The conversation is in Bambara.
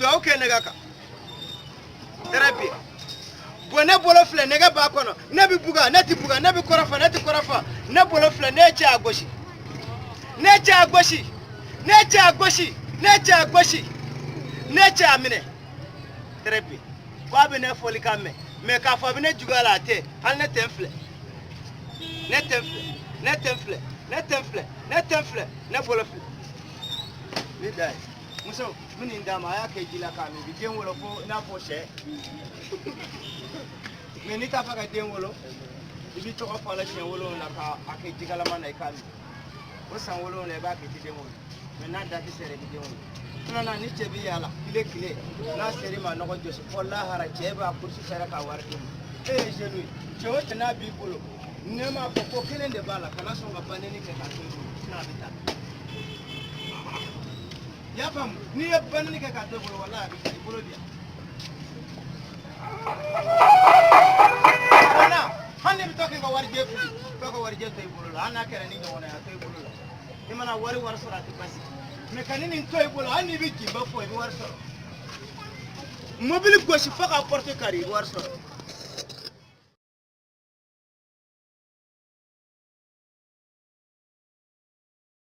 Duwawu kɛ nɛgɛ kan. Très bien. Bon, ne bolo filɛ, nɛgɛ b'a kɔnɔ, ne bɛ buga, ne tɛ buga, ne bɛ kɔrɔfɔ, ne tɛ kɔrɔfɔ. Ne bolo filɛ, ne ye cɛ a gosi, ne ye cɛ a gosi, ne ye cɛ a gosi, ne ye cɛ a gosi, ne ye cɛ a minɛ. Très bien. Ko a bɛ ne fɔlikan mɛn, mais k'a fɔ a bɛ ne juguya la, a tɛ. Hali ne tɛ n filɛ, ne tɛ n filɛ, ne tɛ n filɛ, ne tɛ n filɛ, ne tɛ n filɛ, ne bolo filɛ. Ne da ye muso n bɛ nin d'a ma, a y'a kɛ ji la k'a min, i bɛ den wolo fo i n'a fɔ sɛ. Mais n'i t'a fɛ ka den wolo, i b'i tɔgɔ fɔ a la siɲɛ 7 ka a kɛ jikalama na, i k'a min. O san 7, i b'a kɛ, i tɛ den wolo. Mais n'a dati sera, i bɛ den wolo. Filanan, ni cɛ bɛ yaala tile tile, n'a ser'i ma, nɔgɔ jɔsi fɔ lahara, cɛ b'a kurusi fɛrɛ ka wari d'i ma. E ye jeune ye, cɛ o cɛ n'a b'i bolo, ne m'a fɔ ko kelen de b'a la, kana sɔn ka baneni kɛ k'a to i bolo, sinon a bɛ taa. I y'a faamu? N'i ye baneni kɛ k'a to i bolo, walahi a bɛ taa, i bolo di yan. Filanan, hali n'i bɛ to k'i ka warijɛ fili, to ka warijɛ to i bolo la, hali n'a kɛra ni ɲɔgɔnna ye, a to i bolo la. I mana wari wari sɔrɔ, a tɛ basi. Mais ka ni nin to i bolo, hali n'i bɛ jinba fɔ, i bɛ wari sɔrɔ. Mobili gosi fo k'a porte kari, i bɛ wari sɔrɔ.